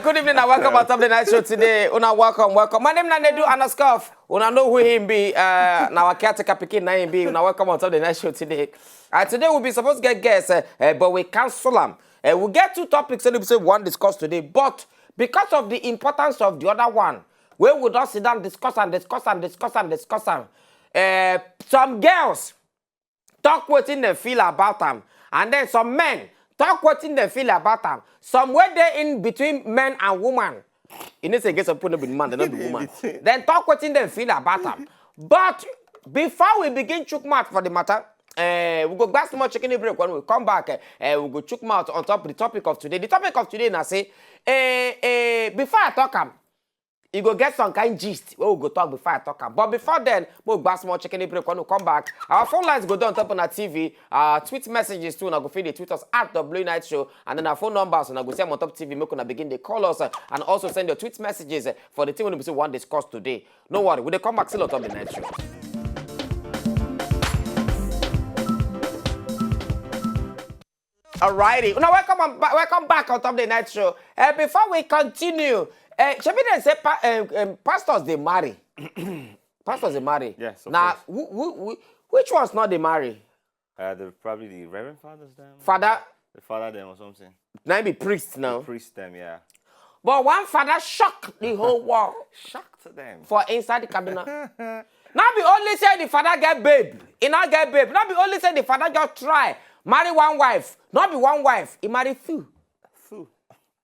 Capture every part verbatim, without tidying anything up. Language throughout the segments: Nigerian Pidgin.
Good evening and welcome on top of the night show today. Una welcome, welcome. My name na Nedu Anaskoff. Una know who him be. Uh, now our caretaker picking na him be. Una welcome on top of the night show today. Uh, today we be supposed to get guests, uh, uh, but we cancel them. Uh, we get two topics that we say we wan discuss today, but because of the importance of the other one, we will just sit down, discuss and discuss and discuss and discuss am. Uh, some girls talk wetin dem feel about am, and then some men talk wetin dem feel about am. Some wey dey in between men and woman, you know say e get some people no be the man, dem no be woman. Dem talk wetin dem feel about am. But before we begin chook mouth for the matter, uh, we go gba small chicken break. When we come back, uh, uh, we go chook mouth on top the topic of today. The topic of today na say, uh, uh, before I talk am, you go get some kind gist wey we go talk before I talk am. But before then, we go gba small chicken break. When we come back, our phone lines go down top on our T V. Uh, tweet messages too. Una go fit dey tweet us at W Night Show, and then our phone numbers una go see am on top T V. Make una begin dey call us, uh, and also send your tweet messages, uh, for the thing wey we say we wan discuss today. No worry, we dey come back still on top the night show. Alrighty, now welcome on, ba- welcome back on top the night show. Uh, before we continue, uh, shebi dem say pa- um, um, pastors dey marry. Pastors dey marry. Yes, of Now, course. who, who, who, which ones not dey marry? Uh, the, probably the Reverend Fathers them. Father, The Father them or something. Now be priest now. Priest them, yeah. But one father shock the whole world. Shocked them. For inside the cabinet. Not be only say the father get babe. He not get babe. Not be only say the father just try marry one wife. Not be one wife. He marry two. Two.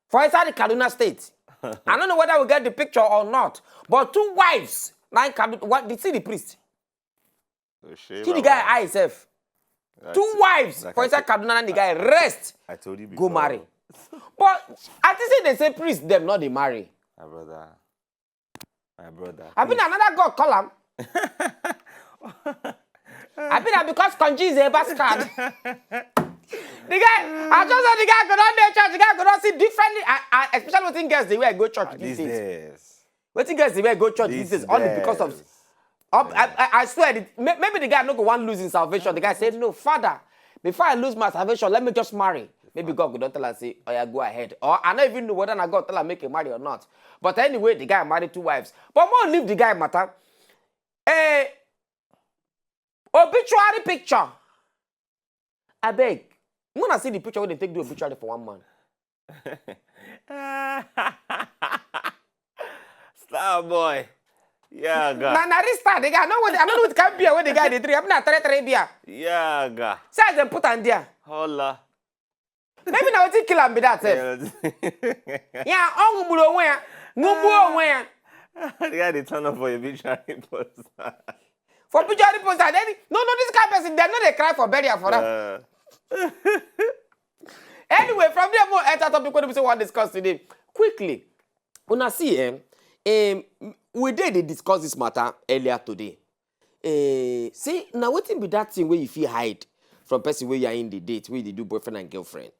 For inside the Kaduna State. I don't know whether we get the picture or not. But two wives. Now in Kaduna, what, did see the priest? See the guy eye himself. Two wives for inside Kaduna, and the guy rest. I told you before. Go marry. But I think say they say priest them not they marry. My brother. My brother. I been another God call him. I been because Konji is a bastard. The guy, I just saw the guy go down there church. The guy go down see differently. I, I, especially when girls they wear go church these days. Wetin girls dey wear go church these days only because of. I, I, I swear, the, may- maybe the guy no go wan lose his salvation. The guy say, "No, Father, before I lose my salvation, let me just marry." Maybe God go don tell am say, "Oh yeah, go ahead." Or I no even know whether na God tell am make he marry or not. But anyway, the guy marry two wives. But more leave the guy matter. Eh, obituary picture. I beg. When I see the picture wey dem take do obituary for one man. Star boy. Yeah, guy. Na na this star the guy. I know what I know what kind beer wey the guy dey drink. I mean, na three three beer. Yeah, guy. Say as dem put am there. Hola. Maybe na wetin kill am be that sef. Yeah, ọ nwụgburu onwe ya. Nwụgbuo onwe ya. The guy dey turn up for obituary poster. For obituary poster, then no, no, this kind person, dem no dey cry for burial for am. Anyway, from there, more enter topic wey we say we wan discuss today. Quickly, una see, eh, um, we dey dey discuss this matter earlier today. Eh, say na wetin be that thing wey you fit hide from person wey you are in the date, wey you dey do boyfriend and girlfriend.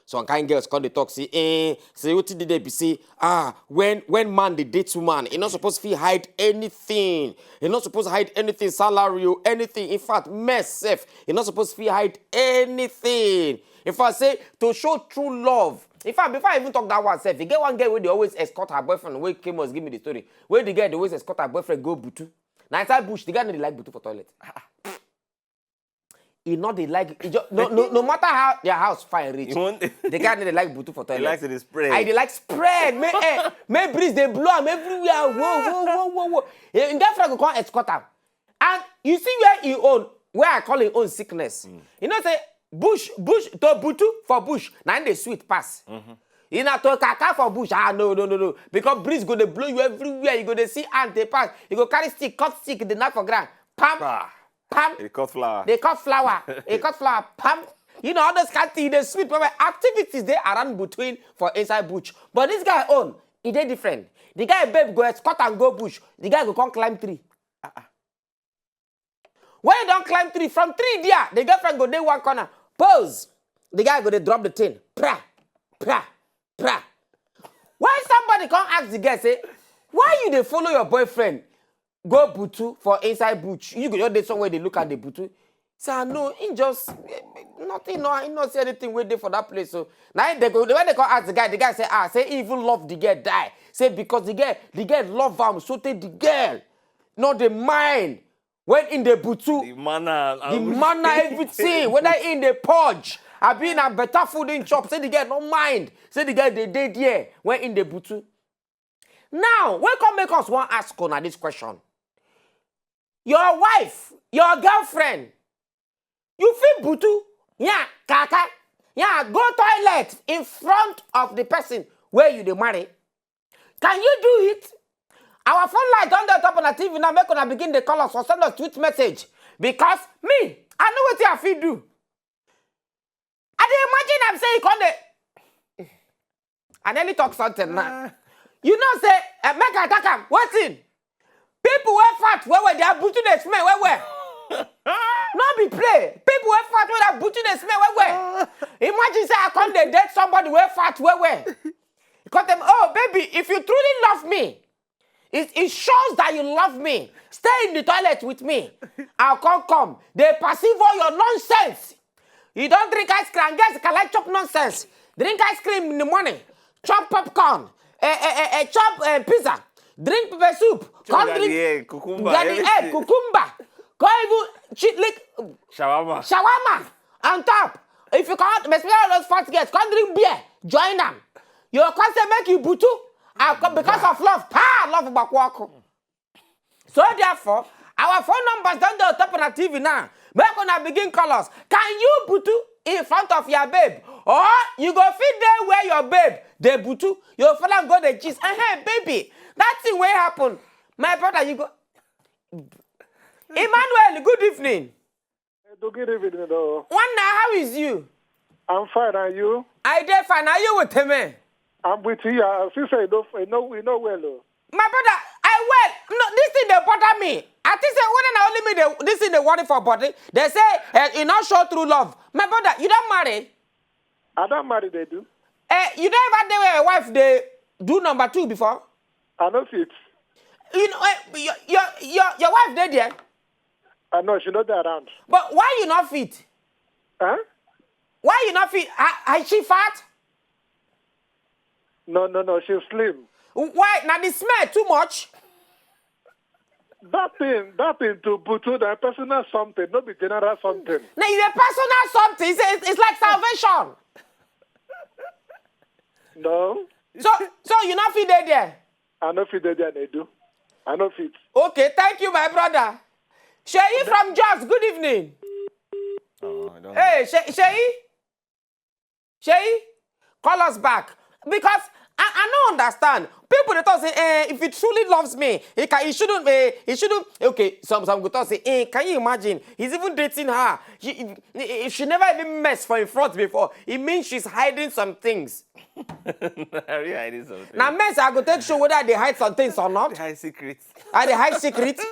Some kind girls come dey talk say, eh, say wetin dey there be say, ah, when when man dey date woman, he not supposed to fit hide anything. He not supposed to hide anything, salary or anything. In fact, mess sef, he not supposed to fit hide anything. In fact, say to show true love. In fact, before I even talk that one sef, e get one girl wey dey always escort her boyfriend. Wey came us give me the story. Wey the girl dey always escort her boyfriend go butu. Na inside bush, the guy no dey like butu for toilet. He not dey like. He just, no, no, no matter how their house fine reach, the guy no dey like butu for toilet. He likes to dey spread. I dey like spread. Make air, make breeze dey blow am everywhere. Whoa, whoa, whoa, whoa, whoa. Him girlfriend go come escort am. And you see where he own, where I call him own sickness. You know say bush, bush to butu for bush, na him dey sweet pass. You na to kaka for bush, ah, no, no, no, no. Because breeze go dey blow you everywhere. You go dey see ant dey pass. You go carry stick, cut stick, dey knack for ground. Pam, pam. They cut flower. They cut flower. They cut flower. Pam. You know, all those kind things, they sweet. But activities they around between for inside bush. But this guy own, he dey different. The guy babe go escort and go bush. The guy go come climb tree. When he don climb tree, from tree there, the girlfriend go dey one corner. Pose. The guy go dey drop the thing. Pra, pra, pra. When somebody come ask the girl, say, "Why you dey follow your boyfriend go butu for inside bush? You go just dey somewhere dey look at the butu." Say, "Ah, no, he just, nothing, no, I no see anything wey dey for that place. So now they go, when they come ask the guy, the guy say, ah, say he even love the girl die. Say because the girl, the girl love am, so take the girl, not the mind. When in the butu, the manner, the manner, everything, whether in the purge, I be in a better food in chop, say the girl no mind, say the girl they dey there, when in the butu. Now, when come make us one ask una this question. Your wife, your girlfriend, you feel butu, yeah, kaka, yeah, go toilet in front of the person where you dey marry. Can you do it? Our phone line don dey top on the T V now, make una begin dey call us or send us tweet message. Because me, I know wetin I fit do. I dey imagine am say he come dey. I nearly talk something now. You know say, eh, make I talk am. Wetin? People wey fat well well, their butu dey smell well well. No be play. People wey fat well, their butu dey smell well well. Imagine say I come dey date somebody wey fat well well. Because them, oh baby, if you truly love me, it, it shows that you love me. Stay in the toilet with me. I'll come come. They perceive all your nonsense. You don't drink ice cream. Guys, can I chop nonsense? Drink ice cream in the morning. Chop popcorn. Eh, eh, eh, eh, chop eh, pizza. Drink pepper soup. Come drink garden egg, cucumber, garden egg, everything. Cucumber. Come even cheat like Shawarma. Shawarma on top. If you can't, especially all those fat girls, come drink beer. Join them. You come say make you butu. Ah, come because of love. Pa, love bakwaku. So therefore, our phone numbers don dey on top of the T V now. Make una begin call us. Can you butu in front of your babe? Or you go fit dey where your babe dey butu. You follow am go dey gist. Eh, hey, baby, that thing wey happen. My brother, you go. Emmanuel, good evening. Edo, good evening, though. Nwanna, how is you? I'm fine, and you? I dey fine. Are you with me? I'm with you. I see say you know, you know, you know well, oh. My brother, I well. No, this thing dey bother me. I think say whether na only me dey, this thing dey worry for body. They say eh, you not show true love. My brother, you don't marry. I don't marry, they do. Eh, you don't ever dey where your wife dey do number two before? I no fit. You know, eh, your, your, your, your wife dey there. I know she no dey around. But why you not fit? Huh? Why you not fit? Are, are she fat? No, no, no, she's slim. Why? Now the smell too much. That thing, that thing to butu na personal something, no be general something. Now it's a personal something. It's, a, it's like salvation. No. So, so you not fit dey there. I no fit dey there, Nedu. I no fit. Okay, thank you, my brother. Sheyi from Jos, good evening. Oh, I don't Hey, She- Sheyi. Sheyi, call us back. Because I, I don't understand. People they talk say, eh, if he truly loves me, he can, he shouldn't, eh, he shouldn't. Okay, some some go talk say, eh, can you imagine? He's even dating her. She, he- he- she never even mess for in front before. It means she's hiding some things. Are you hiding something? Now, mess, I go take show whether they hide some things or not. They hide secrets. Are they hide secrets?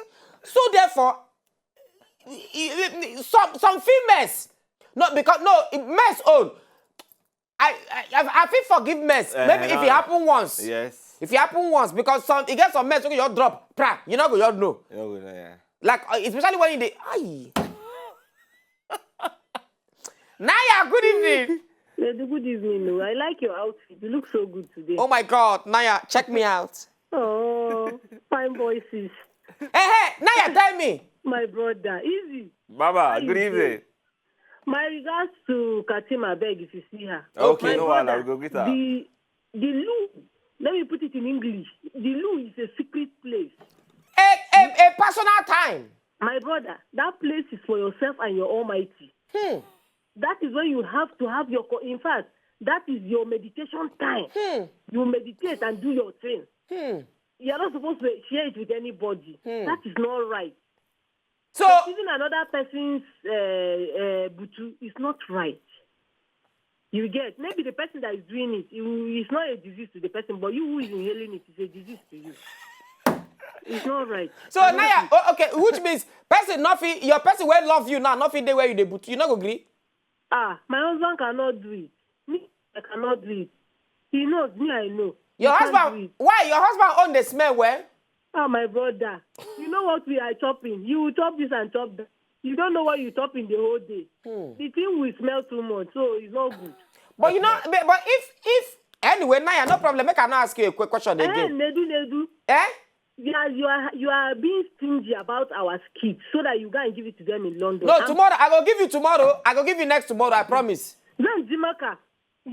So therefore, i- i- some some females, no, because no, it mess own. I I I, I feel forgive mess. Eh, Maybe if no. It happen once. Yes. If it happen once, because some it get some mess you just drop, pra, you know go just know. You know, yeah. Like uh, especially when you dey aye. Naya, good evening. Lady, good evening. Oh. I like your outfit. You look so good today. Oh my God, Naya, check me out. Oh, fine voices. Hey, hey, Naya, tell me. My brother, easy. Baba, How you good evening. Doing? My regards to Katima, beg if you see her. Okay, my no brother, we go get her. The, the loo, let me put it in English. The loo is a secret place. A, a, a personal time. My brother, that place is for yourself and your Almighty. Hmm. That is when you have to have your, in fact, that is your meditation time. Hmm. You meditate and do your thing. Hmm. You're not supposed to share it with anybody. Hmm. That is not right. So, so even another person's uh, uh, butu is not right. You get, maybe the person that is doing it, it's not a disease to the person, but you who is inhaling it is a disease to you. It's not right. So now, oh, okay, which means person not fit, your person wey love you now, not fit dey where you dey butu, you no go gree? Ah, my husband cannot do it. Me, I cannot do it. He knows, me, I know. Your husband, why? Your husband own the smell well? Ah, my brother, you know what we are chopping? You will chop this and chop that. You don't know what you top in the whole day. The thing will smell too much, so it's not good. But you know, but but if if anyway, Naya, no problem. Make I now ask you a quick question Eh, again. Nedu, Nedu. Eh? Yeah, you are you are being stingy about our skits so that you go and give it to them in London. No, I'm- tomorrow I go give you tomorrow. I go give you next tomorrow. I promise. Then Jimaka,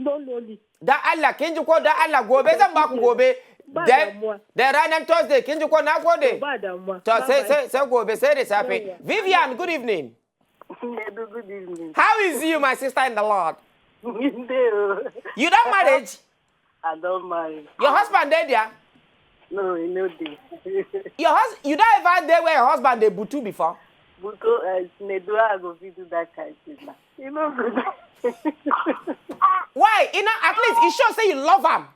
don't know me. Da Allah, kin ji ko da Allah gobe zan baku gobe. Ba Then damuwa. then ranar Thursday, kin ji ko na gode. Ba damuwa. To Bye sai bye. sai sai gobe sai da safe. Yawwa. Vivian, good evening. Nedu, good evening. How is you, my sister in the Lord? Ndeo. You don married? I don't marry. Your husband dey there? No, you know this. Your hus you don ever dey where your husband dey butu before? Buto, uh, Nedu, I go fit do that kind of thing now. You know good. Why? You know, at least e show say you love am.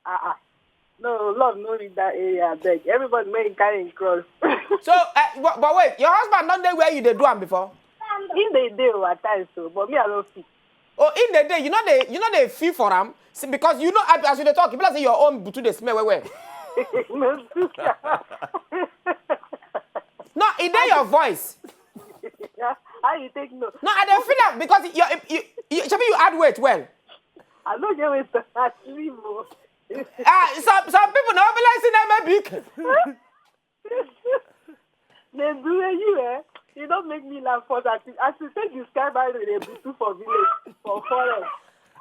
Ah, ah. No, love no reach that area, abeg. Everybody make him carry him cross. So, uh, but, but wait, your husband don dey where you dey do am before? He dey dey o at times so, but me I no fit. Oh, in the day, you know they, you know they feel for am. See, because you know, as as you dey talk, people say your own butu dey smell well well. No, No, e dey your voice. how you take no? No, I dey feel am because you, you, you, shebi you add weight well. I no get weight to achieve o. Ah, some some people no be like say na big. Nedu, you eh? You don make me laugh for that. As you take describe how they dey butu for village, for forest.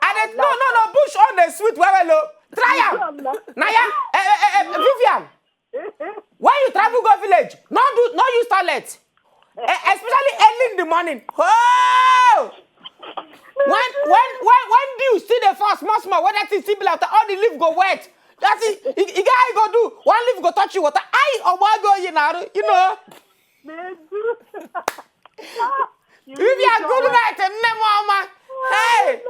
I dey no no no bush own dey sweet well well o. Try am. Naya, eh, eh, eh, eh, Vivian, when you travel go village, no do no use toilet. Eh, especially early in the morning. Oh! When when when when dew still dey fall small small, when that thing still be like all the leaf go wet. That is, e e get how you go do. One leaf go touch you water. Ayi, omo go you na, you know. Nedu. Vivian, good night, nne m ọma. Hey!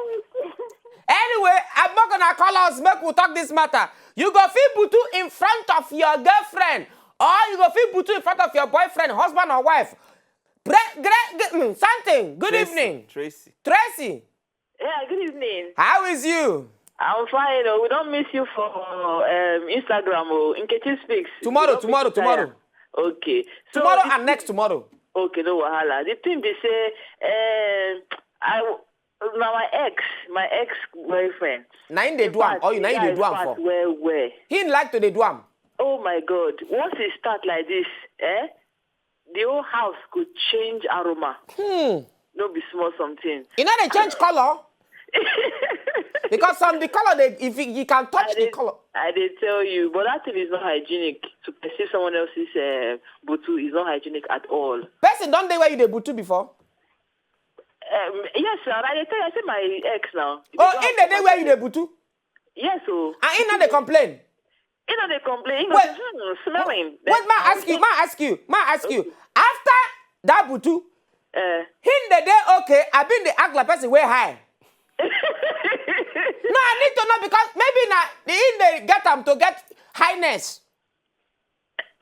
Anyway, I'm not gonna call us, make we talk this matter. You go feel butu in front of your girlfriend, or you go feel butu in front of your boyfriend, husband or wife. Pre- gre- gre- mm, something. Good Tracy, evening. Tracy. Tracy, Yeah, good evening. How is you? I'm fine. Oh, we don't miss you for um, Instagram. Oh, Nkechi speaks. Tomorrow, We don't tomorrow, miss you, tomorrow. Taya. Okay. So Tomorrow this- and next tomorrow. Okay, no wahala. The thing be say, um, I w- na my ex, my ex boyfriend. Na him dey do am, or you na him dey do am for? Well, well. He like to dey do am. Oh my God! Once e start like this, eh, the whole house go change aroma. Hmm. No be small something. E no dey change color. Because some the color dey, if you, you can touch I the dey, color. I dey tell you, but that thing is not hygienic. To perceive someone else's uh, butu is not hygienic at all. Person don dey where you dey butu before? Um, yes, sir. I dey tell you, I say my ex now. Oh, in the day where you dey butu? Yes, oh. And he no dey complain. He no dey complain. He go Wait. say, hmm, smelling. Wait, ma ask you, ma ask you, ma ask you. After that butu, Uh, him dey dey okay, I been dey act like person wey high. No, I need to know because maybe na the him dey get am to get highness.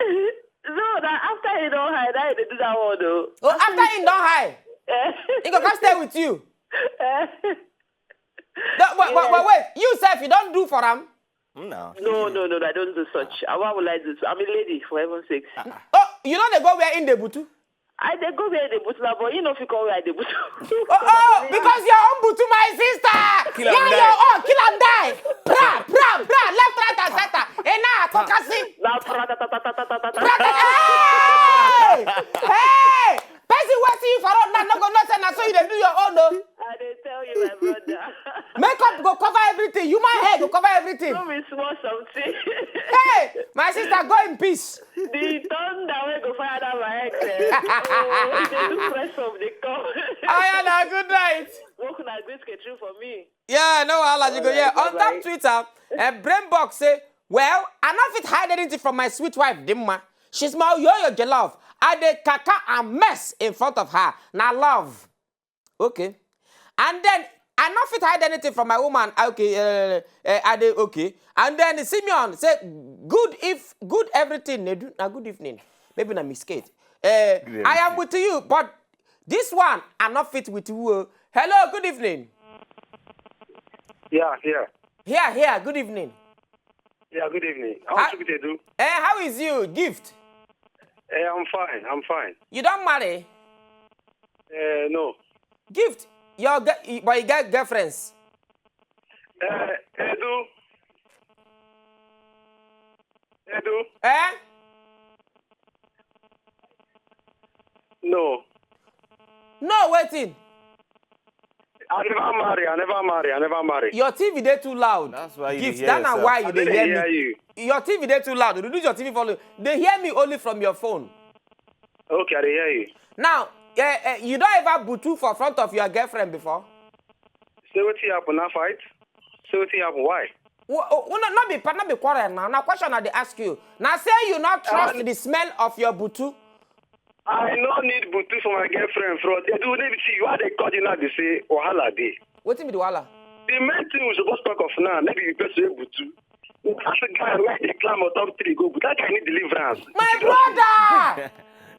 No, na after he don high, now he dey do that one o. Oh, after him don high, Eh, he go come stay with you. eh. No, but, but, but wait, you sef, you don do for am? No. No, no, no, I don't do such. Uh, why would I do so? I'm a lady, for heaven's sake. Oh, you no dey go where him dey butu? I dey go where they put now, but you know if you come where I dey put. Oh, oh, because your own butu, my sister. Kill am Yeah, die. Your own, kill am die. Pra, pra, pra, left, right, and center. Ena, kokasi. Na pra ta ta ta ta ta ta ta. Pra, ta, hey! Hey! Person wey see you for road now no go know say na so you dey do your own o. I dey tell you, my brother. Makeup go cover everything. Human hair go cover everything. No be small something. Hey, my sister, go in peace. The thunder wey go fire that my ex. Eh? Oh, if they do press up, they come. Ayana, good night. Work na great catering for me. Yeah, no wahala, you go. Yeah, Alright, on top bye-bye. Twitter, uh, Brainbox say, well, I no fit hide anything from my sweet wife, Dimma. She's my oyoyo jollof. I dey kaka and mess in front of her. Na love. Okay. And then, I no fit hide anything from my woman. Okay, uh, uh, I dey okay. And then Simeon say, good if good everything. Nedu, na good evening. Maybe na mistake. Uh, I am with you, but this one I no fit with you. Oh. Hello, good evening. Yeah, yeah. Here, here, good evening. Yeah, good evening. How How should they do? Eh, how is you, Gift? Eh, I'm fine. I'm fine. You don marry? Uh, no. Gift, your ge- but you get girlfriends. Uh, Edu. Edu. Eh? No. No, waiting. I never marry. I never marry. I never marry. Your T V dey too loud. That's why you Gift, dey hear that na yourself. Why I you dey dey hear hear me. You. Your T V dey too loud. Reduce your T V volume. They hear me only from your phone. Okay, I dey hear you. Now, uh, uh, you don't ever butu for front of your girlfriend before? Say wetin happen na fight. Say wetin happen. Why? Well, not be not be quarrel now. Now question I dey ask you. Now say you not trust the smell of your butu. I no need butu for my girlfriend front. They do need see you. How they call you now? They say wahala dey. Wetin be the wahala? The main thing we suppose talk of now, maybe you person wey butu. As a guy wey dey climb on top tree go, but that guy need deliverance. My brother!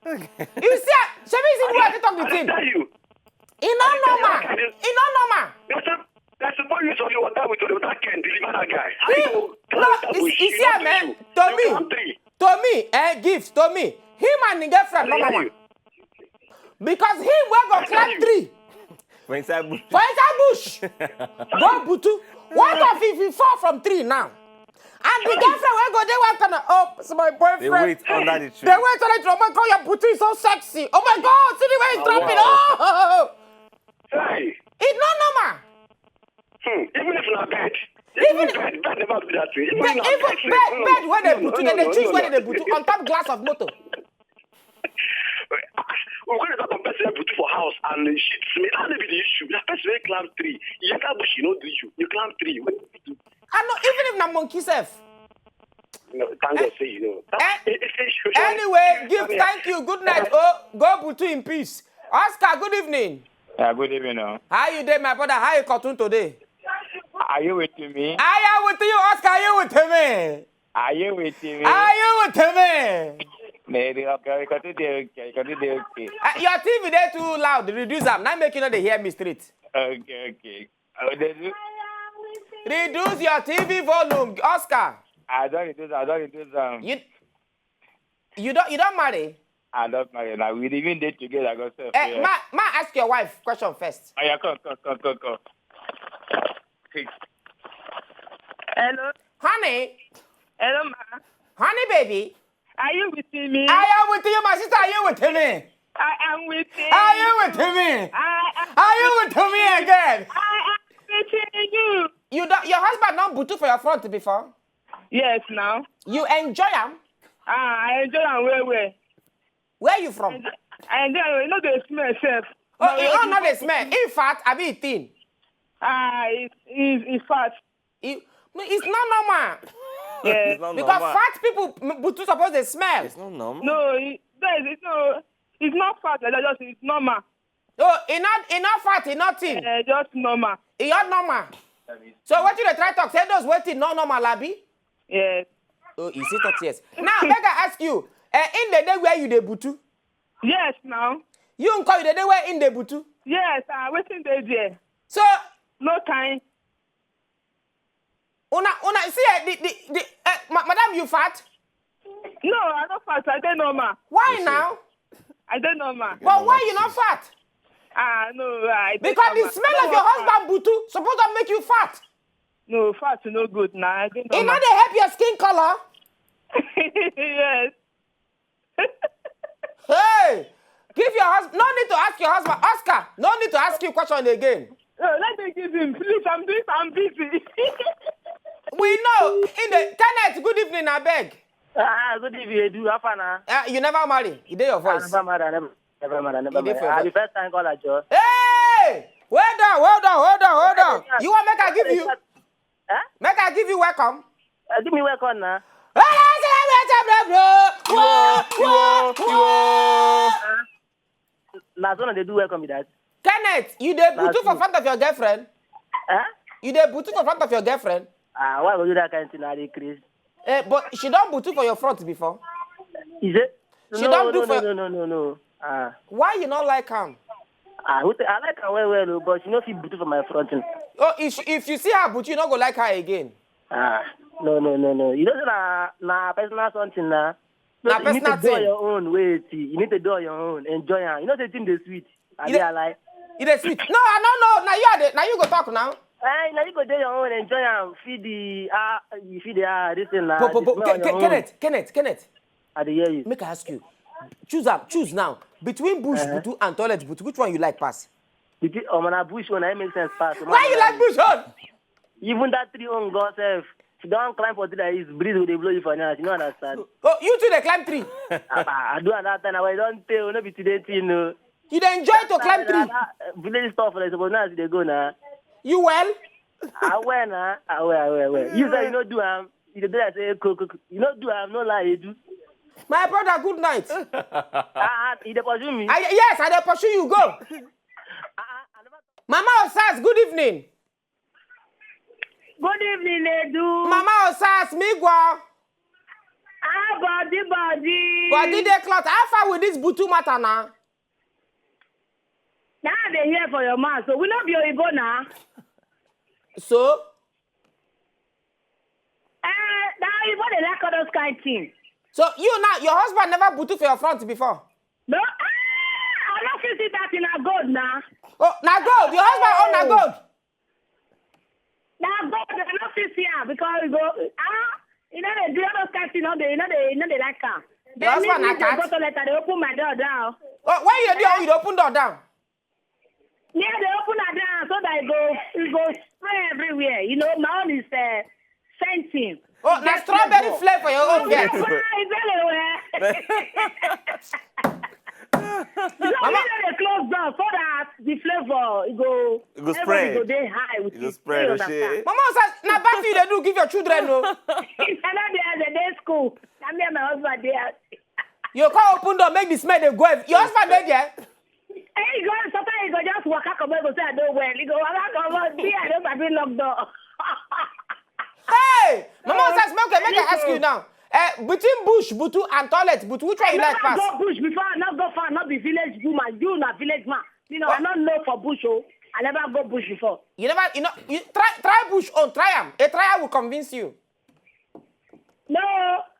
You see, ah, Shebi, you see the way I dey talk the I thing. Tell you. E no normal. E no normal. They say they suppose use holy water with holy water can deliver that guy. How He, you go no, climb that you, bush? You You see, no man, do you. To You me, climb tree. To me, eh, Gift, to me, him and him girlfriend no I tell normal. You. Because him wey go climb tree For inside bush. for inside bush, go butu. What of if he fall from tree now? And the girlfriend wey go dey one corner, oh, it's my boyfriend. They wait under the tree. They wait on the tree. Oh my God, your butu is so sexy. Oh my God, see the way he's dropping. Oh, Hey. It's not normal. Hmm. Even if na bed. Even Even bed, bed never do that thing. Even Bed, na even bed, bed, no, no, bed wey no, dey no, butu, no, dem dey no, choose no, where no. Dem dey butu on top glass of motor. We go dey talk of person wey butu for house and shit smell. That no be the issue. Na person wey climb tree. You enter bush, you no do you. You climb tree. What do you do? I know, even if na monkey sef. No, thank God say you know. That, Eh, it, it's a situation. Anyway, Gift, thank you. Good night. Oh, go butu in peace. Oscar, good evening. Yeah, good evening. Oh. How you dey, my brother? How you cartoon today? Are you with me? I am with you, Oscar. Are you with me? Are you with me? Are you with me? Maybe okay, you continue, okay, you continue, okay. Uh, your T V dey too loud. Reduce am. Now make you no dey hear me straight. Okay, okay. Oh, they do. Reduce your T V volume, Oscar. I don't reduce, I don't reduce um. You, you don't, you don't marry. I don't marry now. We even date together, I got self. Eh, ma, ma, ask your wife question first. Oh, yeah, come, come, come, come, come. Hey, Hello. Honey, Hello, ma. honey, baby, Are you with me? I am with you, my sister. Are you with me? I am with you. Are you with me? I am, Are you with me again? I am with you. You don't, your husband don't butu for your front before. Yes, now. You enjoy am. Ah, I enjoy am well, well. Where you from? I enjoy am. You know they smell self. Oh, you don't know the smell. In fact, I be thin. Ah, it's, it's, it's fat. You, no, it's not normal. Yes. It's not Because normal. Fat people m- butu suppose dey smell. It's not normal. No, it, there is, it's no, it's not fat like that. Just it's normal. Oh, e not, e not fat, e not thin. Uh, just normal. E not normal. So what you dey try talk? Say those waiting not normal, abi? Yes. Oh, you see talk yes. Now, make I ask you. Eh, in the day where you dey butu, Yes, now. You nko, you dey dey where in dey butu. Yes, uh, waiting day there. So No time. Una, una see, eh, the, the, the, eh, ma- madam, you fat? No, I don't fat. I don't normal. Why now? I don't normal. But why you not fat? Ah, no, I don't Because the normal. smell No of your fat. Husband butu suppose to make you fat. No, fat no good now. I don't E no normal. dey help your skin color. Yes. Hey, give your husband. No need to ask your husband, Oscar. No need to ask you question again. No, let me give him. Please, I'm doing. I'm busy. We know. In the Kenneth, good evening, I beg. Ah, good evening, Edu. How far now? Uh, you never marry. You dey your I voice. never married. I never, never married. I never You dey married. for your I voice. be first time caller, Joe. Hey, well done, well done, hold on, hold on. You want make I give you? Huh? Make I give you welcome. Uh, give me welcome now. Whoa, whoa, whoa. Now, so they do welcome with that. Kenneth, you dey butu That's for me. Front of your girlfriend? Huh? You dey butu for front of your girlfriend? Ah, why would you do that kind of thing? Are they crazy? Eh, but she don butu for your front before. Is it? She no, don't do no, for- no, no, no, no, no. Ah, Why you not like am? ah, who th- I like her well, well, oh, but she no fit butu for my front. You know. Oh, if she, if you see her butu, you no go like her again. Ah, no, no, no, no. You know say na na personal something na. Na You need to personal do on thing. Your own. Wait, you need to do on your own. Enjoy am. You know the thing dey sweet. I dey alive. E dey sweet. No, I no know. Na you I dey, na you go talk now. Eh, na you go dey your own, enjoy am, feed the ah, you feed the ah, this thing na. Po- po- po- display on Ke- your Ke- own. Kenneth, Kenneth, Kenneth. I dey hear you. Make I ask you. Choose am. Choose now. Between bush butu and toilet butu, which one you like pass? Between omo na bush own, na im make sense pass. Why you like bush own? Even that tree own God sef. If you don climb for tree like this, breeze go dey blow you for now. You no understand. Oh, you too dey climb tree. Ah, I do am that time. I don tell, no be today thing, no. You dey enjoy to climb tree. Village stuff like suppose now as you dey go na. You well? Ah well na. Ah well, ah well, ah well. You say you no do am. You dey do like say cook, cook. You no do am, no lie, you do. My brother, good night. Ah, ah, you dey pursue me. I, yes, I dey pursue you. Go. Mama Osas, good evening. Good evening, Edu. Mama Osas, me go. Ah, body, body. Body dey cloth. How far with this butu matter now? Now they hear for your mouth, so we no be Oyibo now. So? Eh, now Oyibo dey like all those kind things. So you now, your husband never butu for your front before? No, ah, I no fit see that in a gold now. Oh, na gold. Your husband own na gold. Na gold, I no fit see am because you go ah, you know they do all those kind things. No, they, you know they, you know they like am. Your husband me, na me dey cat? Go toilet, I dey open my door down. Oh, when you dey, you dey open door down. Me, I dey open am down so that it go, it go spray everywhere. You know, my own is uh, scenting. Oh, na strawberry flavor your own get. It's very well. So Mama- we dey close down so that the flavor it go, It go everybody spread. Go dey high with It go it. spread, You oh, shit. Understand? Mama Osas, na bath you dey do give your children, no? If I no dey at the day school, na me and my husband dey house. You come open door, make the smell dey go. Your husband dey there? Hey, he go, sometimes he go just waka comot, go say I no well. He go waka comot, me I no sabi lock door. Hey, Mama Osas, make, okay, make I ask you now. Eh, between bush butu and toilet butu, which one you like I never pass? Go bush before, I no go far, no be village woman. You na village man. You know, I no know for bush, oh. I never go bush before. You never, you know, you try, try bush on, try am. A trial will convince you. No,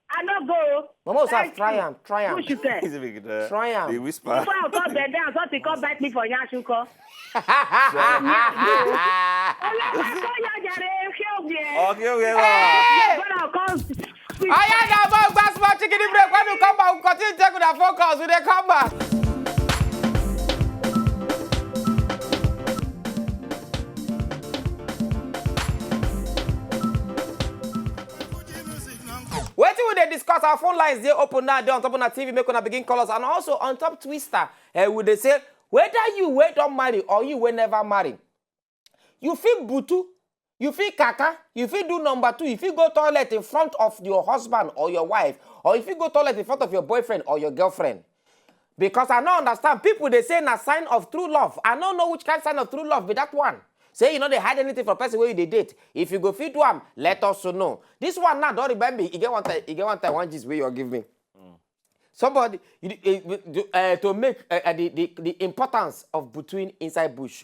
I no go. Mama Osas, Thank try you. am, try am. Bush you say. He's a big uh, Try am. They whisper. Before I come bed down, something come bite me for Yashuko. Okay, okay. Oya na mo gba small chicken break. When we come back, we continue to take una phone calls. We dey come back. Wetin we dey discuss, our phone lines dey open now, dey on top of our T V, make una begin call us, and also on top Twister, eh, we dey say whether you wey don marry or you wey never marry, you fit butu, you fit kaka, you fit do number two, you fit go toilet in front of your husband or your wife, or you fit go toilet in front of your boyfriend or your girlfriend. Because I no understand. People dey say na sign of true love. I no know which kind sign of true love be that one. Say you no dey hide anything from person wey you dey date. If you go fit do am, let us know. This one now don remind me. E get one time, e get one time one gist wey you give me. Somebody you, uh, to make uh, uh, the, the the importance of butuing inside bush.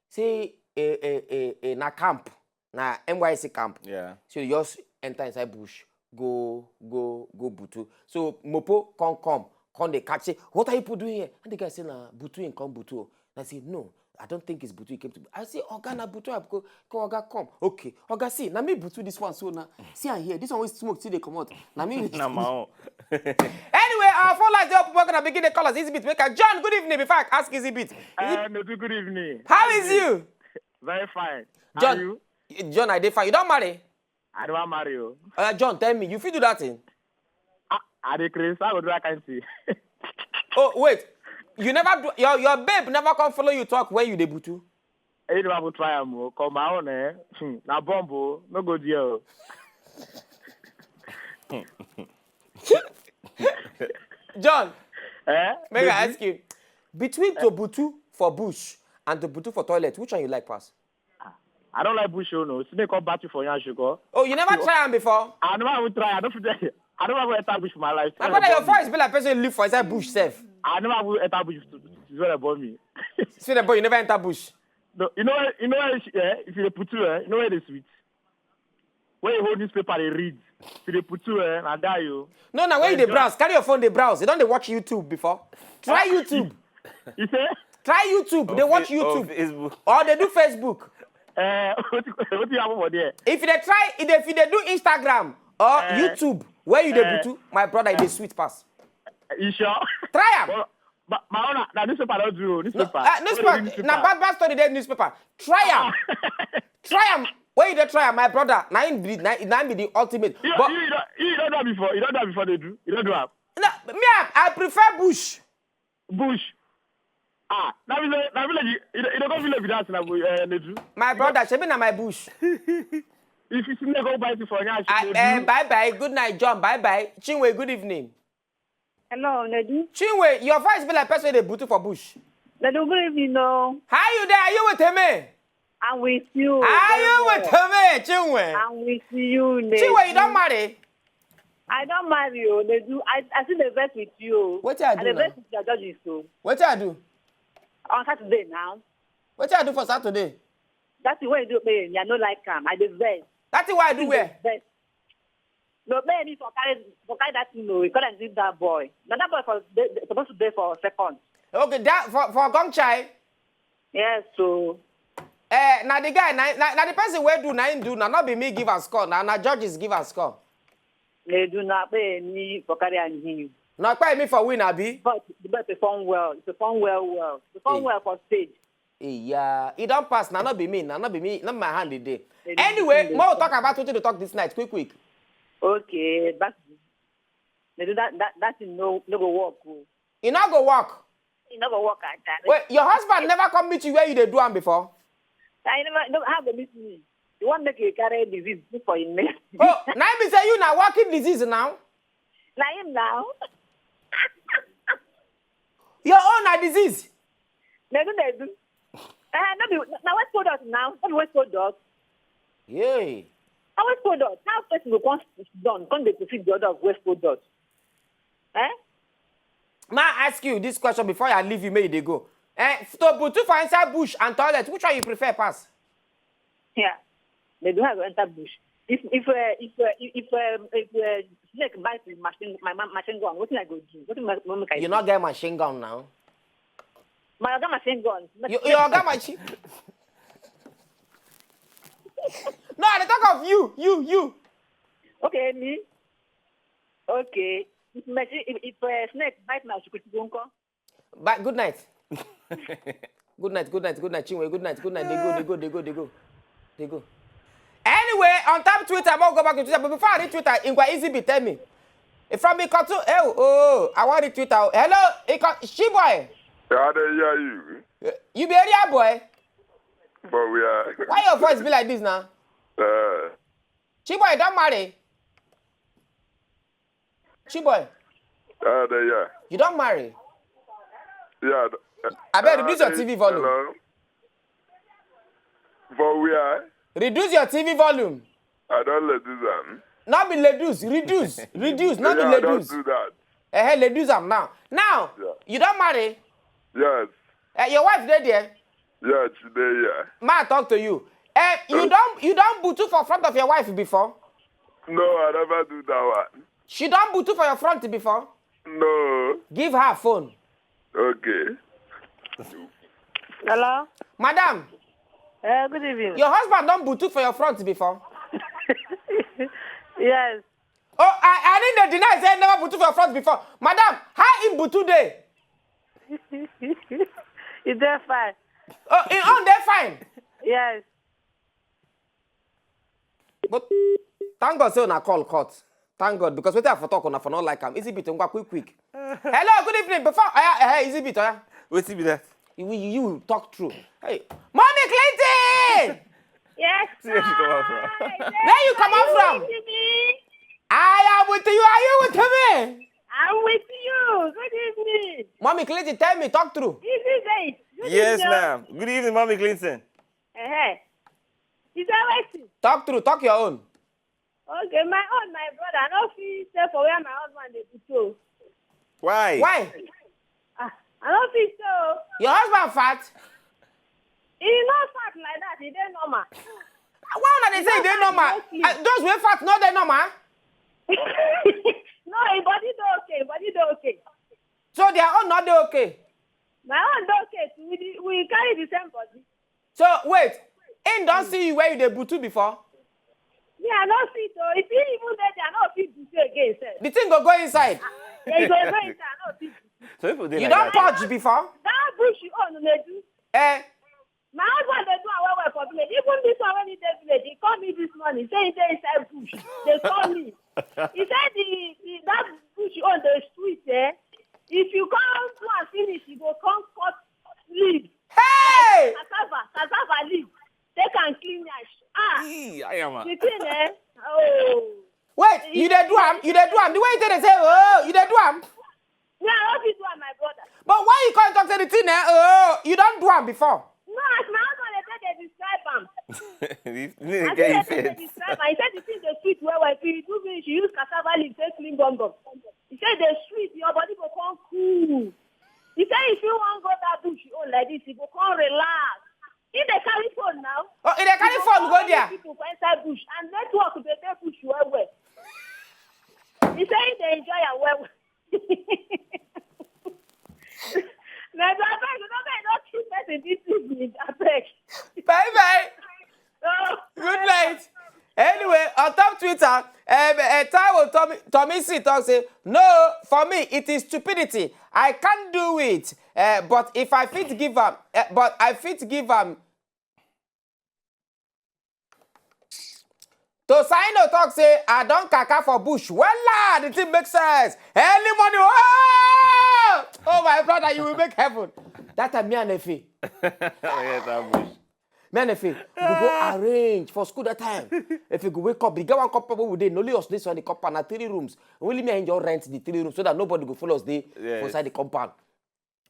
Say a a a a na camp, na N Y S C camp. Yeah. So you just enter inside bush, go go go butu. So mopo come come come dey catch say, "What are you people doing here?" And the guy say, "Na butu him come butu o." And I say, "No, I don't think it's butu he came to." I say, "Oga, na butu I go come, Oga come." Okay, Oga, see, na me butu this one so na. See am here, this one wey smoke still dey comot. Na me. Na my own. Anyway, our phone lines dey open. We're gonna begin the callers. Easy bit, make a John. Good evening. Before I ask Easy bit, Uh, no, good evening. How is you? Very fine. John, How are you? John, I dey fine. You don marry? I never marry you. Uh, John, tell me, you fit do that thing? I, I dey craze. I go do that kind thing. Oh wait, you never do, your your babe never come follow you talk when you dey butu. You never go try am o. Come my own eh. Hmm, na bomb o. No go there o. John, Eh? make I Baby? Ask you, between to butu for bush and to butu for toilet, which one you like pass? I don't like bush o no. See me come back you for yan sugar. Oh, you never try am before? I never even try. I don't feel. I don't ever enter bush for my life. My brother, your voice be like person live for inside bush sef. I never even enter bush. Is what I bought me. See the boy, you never enter bush. No, you know, you know, eh, if you dey put you, eh, you know where they sweet. When you hold newspaper, they read. If you dey put you, eh, na die you. No, na when you dey browse, carry your phone dey browse. You don dey watch YouTube before? Try YouTube. You say? Try YouTube. They watch YouTube. Facebook. Or they do Facebook. Uh, what, what do you have over there? If they try, if they, if they do Instagram or Eh. YouTube, where you dey Eh. butu, my brother, e dey sweet pass. You sure? Try am. Well, but my own, na newspaper don do o, No, newspaper. uh, newspaper. Na bad bad story dey newspaper. Try am. Try am. Where you dey try am, my brother? Na him be na, na him be the ultimate. You, But you, you, don't, you don't do am before. You don't do am before they do. You don't do am. no, me, I, I prefer bush. Bush. Ah, na village, na village. You, you don't go village with that, na uh, they do. My brother, shebi na my bush. If you see me go buy it for now, I, uh, bye bye. Good night, John. Bye bye. Chinwe, good evening. Hello, Nedu. Chinwe, your voice be like person dey butu for bush. Nedu, good evening. No, How you there? Are you with me? I'm with you. Are Very you well. With me, Chinwe? I'm with you, Nedu. Chinwe, you don marry? I don marry you, Nedu. I, I still dey vex with you. Wetin I I do dey now? Vex with your judges, so. Wetin I do? On Saturday now. Wetin I do for Saturday? That thing wey you do, me, I no like am. I dey vex. That thing wey I do where? Vex. No, me, me for carry, for carry that thing, no. Because I leave that boy. Now that boy for dey, dey, supposed to be for second. Okay, that for for Gongchai. Yes, so. Eh, na the guy, na, na, na the person wey do, na him do, na not be me give am score, na na judges give am score. They do not pay me for carry and him. Na pay me for win, abi? But the boy perform well. He perform well, well. Perform Hey. Well for stage. Yeah, e don pass, na not be me, na not be me, not my hand e dey. They don't Anyway, do more we that. Talk about wetin to talk this night, quick, quick. Okay, back. They do that, that, that thing no, no go work. Oh. E no go work. It no go work at that. Wait, your husband never come meet you where you dey do am before? I never, no, how go meet me? You want make you carry disease put for him name? Oh, na him be say you na walking disease now. Na him now. Your own na disease. They do, they do. Uh, no be, na West Product now. No be West Product. Yay. Na West Product. How person go come sit down, come dey proceed the order of West Product? Eh? May I ask you this question before I leave you, may you dey go. Eh, to butu for inside bush and toilet, which one you prefer pass? Yeah. They do have to enter bush. If if uh, if uh, if uh, if uh, snake bite the machine, my ma- machine gun, what I go do? What am I what make I You do? Not get machine gun now. My oga machine gun. You you oga machine. No, I dey talk of you, you, you. Okay, me. Okay. If machine, if, if uh, snake bite my shukuti gunko. But good night. Good night, good night, good night, Chinwe. Good night, good night. They go, they go, they go, they go, they go. Anyway, on top Twitter, I'm gonna go back to Twitter. But before I read Twitter, Ingwa Easy be tell me. If from Ikotu, oh, oh, I want to read Twitter. Hello, Iko Shibwe. Yeah, they hear you. You be area boy. But we are. Why your voice be like this now? Uh, Shibwe, don't marry. Shibwe, uh, they hear. You don't marry. Yeah. th- I bet uh, reduce your they- T V volume. Hello. But we are. Reduce your T V volume. I don't let this on. Not be reduce, reduce, reduce, not yeah, be I don't reduce. Do that. Eh, hey, reduce am now. Now, Yeah. You don't marry. Yes. Eh, your wife dey there. Yeah, today, yeah. Ma talk to you. Eh, you don't you don't butu for front of your wife before. No, I never do that one. She don't butu for your front before. No. Give her phone. Okay. Hello. Madam, Uh, good evening. Your husband don't butu for your front before. Yes. Oh, I I didn't deny say he never butu for your front before. Madam, how he butu dey? It's there fine. Oh, he on dey fine. Yes. But thank God say una call cut. Thank God because wetin I for talk una for not like am. Easy bit ngwa quick quick. Hello, good evening. Before uh, uh, easy bit, uh, Wetin be that? you, you, you talk true. Hey, Mommy Clinton! Yes. See where she come out from. Where you come out from? I am with you. Are you with me? I'm with you. Good evening. Mommy Clinton, tell me, talk true. Easy day. Good Yes, evening. Ma'am. Good evening, Mommy Clinton. Uh-huh. Is that right? Talk true. Talk your own. Okay, my own, my brother. I don't feel safe for where my husband dey put so. Why? Why? Ah, I don't feel so. Your husband fat? He not fat like that. He dey normal. Why una dey say e dey normal? Uh, those wey fat no dey normal. No, his body dey okay. His body dey okay. So their own not dey okay. My own don okay too. We, dey- we carry the same body. So wait, him don see you where you dey butu before? Me, I no fit o. If he even dey there, I no fit do so again sef. The thing go go inside. Yeah, you go go inside, I no fit do. So people dey You like don that. purge before? That bush you own, dey do. Eh, My husband dey do am well well for village. Even this one when he dey village, he call me this morning. Say he dey inside bush. Dey call me. He say the, the that bush you own dey sweet, eh? If you come do am finish, you go come cut leaf, hey! cassava, cassava leaf. Take am clean yash. Ah, Ee, I am a- the thing, eh? Oh. Wait, you dey do am? You dey do am? The way you take dey say, oh, you dey do am? Me, I no fit do am, my brother. But why you come talk say the thing, eh? Oh, you don do am before. No, as my husband dey take dey describe am. If- Make As get he you dey take dey first. describe am, he say the thing dey sweet well well. If you do finish, you use cassava leaf take clean gum gum. He say dey sweet, your body go come cool. He say if you wan go that bush you own like this, you go come relax. He dey carry phone now. Oh, he dey carry phone go there. People for inside bush and network dey dey bush well well. He say he dey enjoy am well well. My brother, you know, I don't keep person this evening. I beg. Bye bye. Oh, Good night. Anyway, on top Twitter, um, uh, Taiwo Tommy, Tommy C talk say, no, for me, it is stupidity. I can't do it. Uh, but if I fit give am, uh, but I fit give am. To sign no talk say, I don kaka for bush. Well, the thing makes sense. Early morning, oh, oh my brother, you will make heaven. That time, me and Efe, Oh, yeah, that bush. me and Efe, we go arrange for school that time. If you go wake up, the get one compound wey we dey, only us this one, the compound na three rooms. Only me and you rent the three rooms so that nobody go follow us dey Yes. for inside the compound.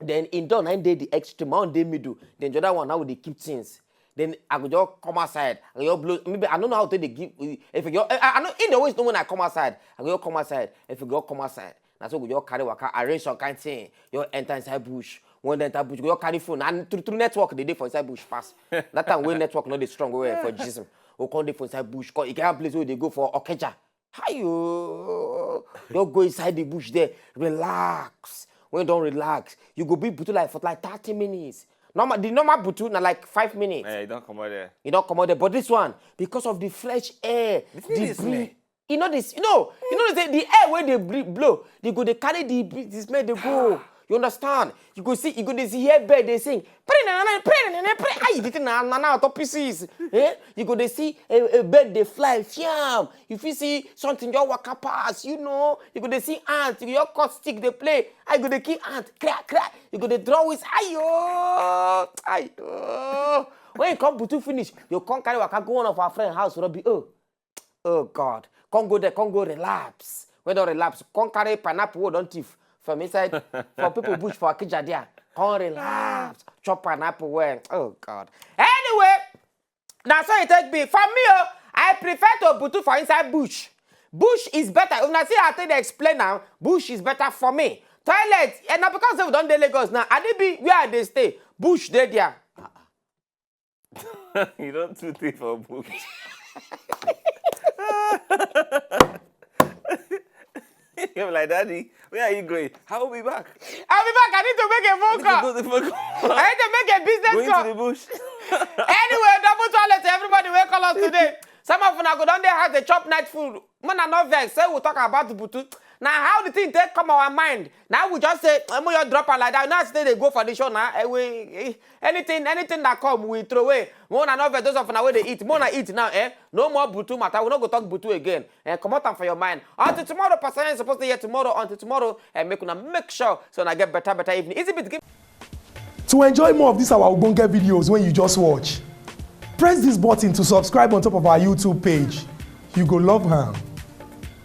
Then in door, nine dey the extreme, my own dey middle. Then the other one, how we dey keep things. Then I go just come outside. I go just blow. Maybe I don't know how to dey give. If you, I, I know in the ways, no when I come outside, I go just come outside. If you go come outside, na so we just carry waka, arrange some kind thing. You enter inside bush. When they enter bush, we just carry phone. And through, through network, they dey for inside bush pass. That time when network no dey strong, we were for Jism. We come dey for inside bush. Come, e get one place where they go for Okeja. How you? You go inside the bush there, relax. When you don relax, you go be butu like for like thirty minutes. Normal, the normal butu na like five minutes. Yeah, you don't come out there. You don comot there. But this one, because of the fresh air, The thing the is breeze, me. You know this, you know, you know the, the air wey dey bri- blow, they go dey carry the breeze, the smell dey go. You understand? You go see, you go dey see hear bird dey sing. Pray na na pray na na pray. Ayi, the thing na na na top pieces. Eh? You go dey see a, a bird dey fly, fiam. You fit see something just waka pass. You know, you go dey see ant. You just cut stick dey play. I go dey kill ant, crack crack. You go dey draw with ayo, ayo. When you come butu finish, you come carry waka go one of our friend house, Robbie. Oh, oh God, come go there, come go relapse. When don relapse, come carry pineapple wey don thief from inside for people bush for Akija there. Come relapse, chop pineapple well. Oh God. Anyway, na so e take be for me o. I prefer to butu for inside bush. Bush is better. Una see how I take dey explain now. Bush is better for me. Toilet, and na because say we don dey Lagos now. Adibi, where I dey stay, bush dey there. You don't too take for bush. You're like, Daddy, where are you going? I will be back. I'll be back. I need to make a phone Need to call. go to the phone call. I need to make a business Going call. To the bush. Anyway, double toilet to everybody wey call us today. Some of una go don dey house dey chop night food. Una no vex, say we talk about butu. Na how the thing take come our mind. Now we just say, "Eh, make you drop am like that." Now still dey go for the show now. Eh, we, eh, anything, anything that come, we throw away. Make una no vex, those of una wey dey eat, make una eat now, eh? No more butu matter. We no go talk butu again. Eh, comot am for your mind. Until tomorrow, person is supposed to hear tomorrow. Until tomorrow, eh, make una make sure so una get better, better evening. Easy bit, give To enjoy more of these our ogbonge videos when you just watch, press this button to subscribe on top of our YouTube page. You go love am.